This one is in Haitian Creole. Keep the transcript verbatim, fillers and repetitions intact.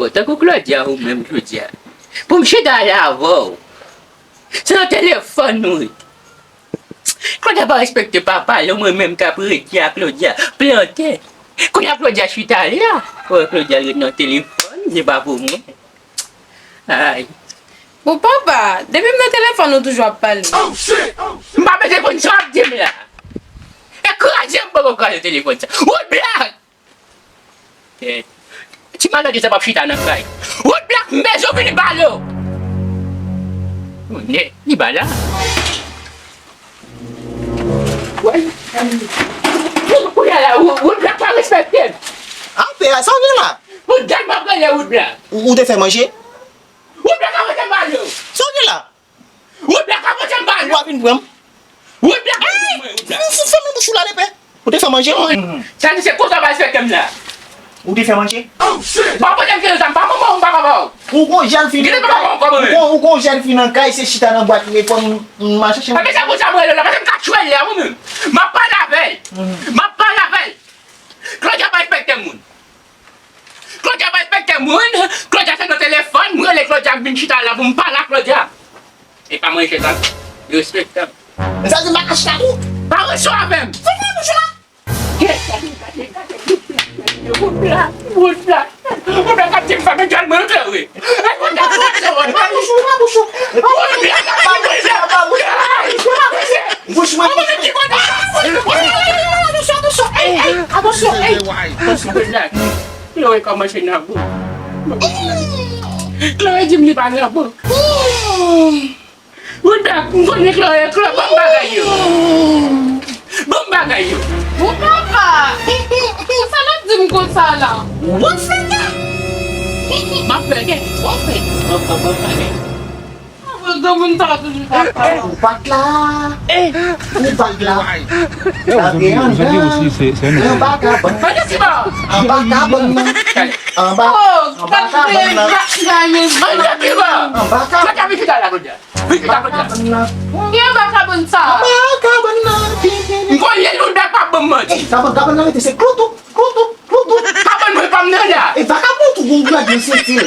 Bon, tankou Claudia, ou menm, Claudia, pou m chita la avè w, se nan telefòn nou ye. Claudia pa respekte papa l, mwen menm k ap redi a Claudia, plante. Kounye a Claudia chita la, wè Claudia ret nan telefòn, se pa pou mwen. Ay. Bon, papa, depi m nan telefòn, ou toujou ap pale. M pa bezwen konn sa w ap di m la. E kraze m poko kraze telefòn sa. Woodblock! Eh, ti maladi sa p ap chita nan kay. Woodblock, m bezwen w vini pale w. Konnen, li pa la. Wè, kounye a la, Woodblock pa respekte m. Apre a, sa w gen la? Pou dat m ap rele Woodblock. Ou, ou te fè manje? Woodblock, arete pale w. Sa w gen la? Woodblock, arete pale w. Ou pa vin pran m? Woodblock, arete mwen, Woodblock. Fou, fou, fèmen bouch ou la, lepè. Ou te fè manje? Sa di se konsa w pa respekte m la. Ou te fè manje? Pa poze m kesyon sa, m pa manman w, m pa papa w. Ou gon jèn fi nan kay, ou gon, ou gon jèn fi nan kay, se chita nan bwat li, fò m, m al chèche. Ebyen, se konsa mwen rele la, paske m ka tchwe l la, mwen menm. M ap pale avè l. M ap pale avè l. Claudia pa respekte moun. Claudia pa respekte moun. Claudia se nan telefòn. M rele Claudia, m vin chita la pou m pale ak Claudia. E pa manje sa. Respekte m. Sa di m pa ka chita tou. Pa reso avè m. Fèmen bouch ou la. Gade, gade, gade, gade. Woodblock, Woodblock. Woodblock ap di m fèmen djòl mwen klere. Fèmen bouch ou, fèmen bouch ou. Woodblock ap di m fèmen djòl mwen klere. Bouch mwen. Attention, attention, ey, ey, attention, ey. Attention, Claude la. Claude kòmanse nan bouk. Claude di m li pa nan bouk. Woodblock, m konnen Claude, Claude, ban m bagay yo. Ban m bagay yo. Bon, papa, sa l ap di m konsa la? Ou fè sa? M ap fè kè, w ap fè. Ban m, ban m, ban m bagay. Ou pa t la. Ou pa t la. Sa gen anndan. Anba kabann. Anba kabann nan. Anba, anba kabann nan. Anba kabann nan. Anba kabann nan. Ki anba kabann sa? Anba kabann nan. M konnen nou dè pa ban m manti. Kabann, kabann nan rete se kloutou, kloutou, kloutou. Kabann mwen pa m nan la. E vakabon tou, gon gad yon senti.